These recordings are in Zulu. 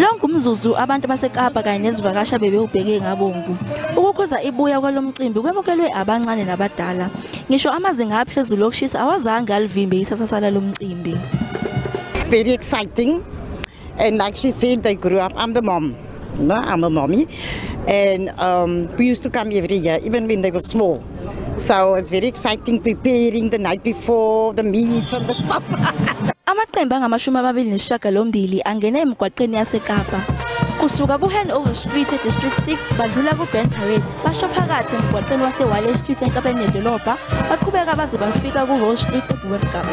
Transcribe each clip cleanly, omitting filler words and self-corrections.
Lo ngumzuzu abantu baseKapa kanye nezivakashi bebewubheke ngabomvu. Ukukhuza ibuya kwalomcimbi kwemukelwe abancane nabadala. Ngisho amazinga aphezulu okushisa awazange alivimbe isasasa lomcimbi. It's very exciting, and like she said, they grew up. I'm the mom. No, I'm a mommy, and we used to come every year, even when they were small. So it's very exciting preparing the night before, the meats and the stuff. Amaqembu angama-28 angena emigwaqeni yaseKapa. Kusuka ku-Hanover Street e-District 6 badlula ku-Grand Parade, basho phakathi emgwaqeni wase-Wale Street enkabeni yedolobha, baqhubeka baze bafika ku-Rose Street eBoerkaap.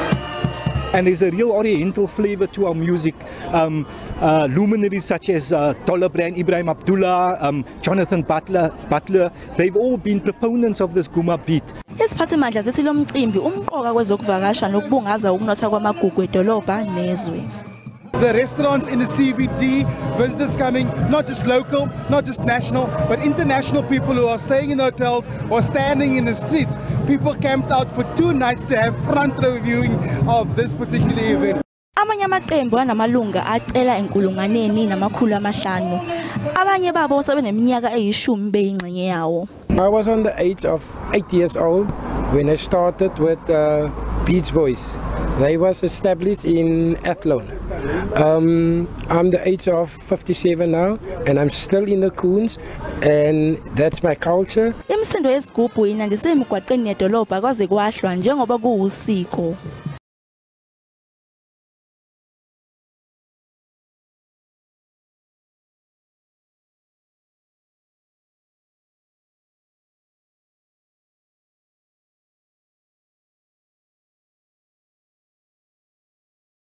And there's a real oriental flavor to our music. Luminaries such as Dollar Brand, Ibrahim Abdullah, Jonathan Butler, they've all been proponents of this Ghoema beat. Iziphathimandla zithi lo mcimbi umqoka kwezokuvakasha nokubungaza ukunotha kwamagugu edolobha nezwe. The restaurants in the CBD, visitors coming, not just local, not just national, but international people who are staying in hotels or standing in the streets. People camped out for 2 nights to have front row viewing of this particular event. Amanye amaqembu anamalunga acela 1,500. Abanye babo sebeneminyaka eyi-10 beyingxenye yawo. I was on the age of 8 years old when I started with Beach Boys. They was established in Athlone. I'm the age of 57 now, and I'm still in the Coons, and that's my culture. Imisindo yesigubhu inandise emigwaqeni yedolobha kwaze kwahlwa njengoba kuwusiko.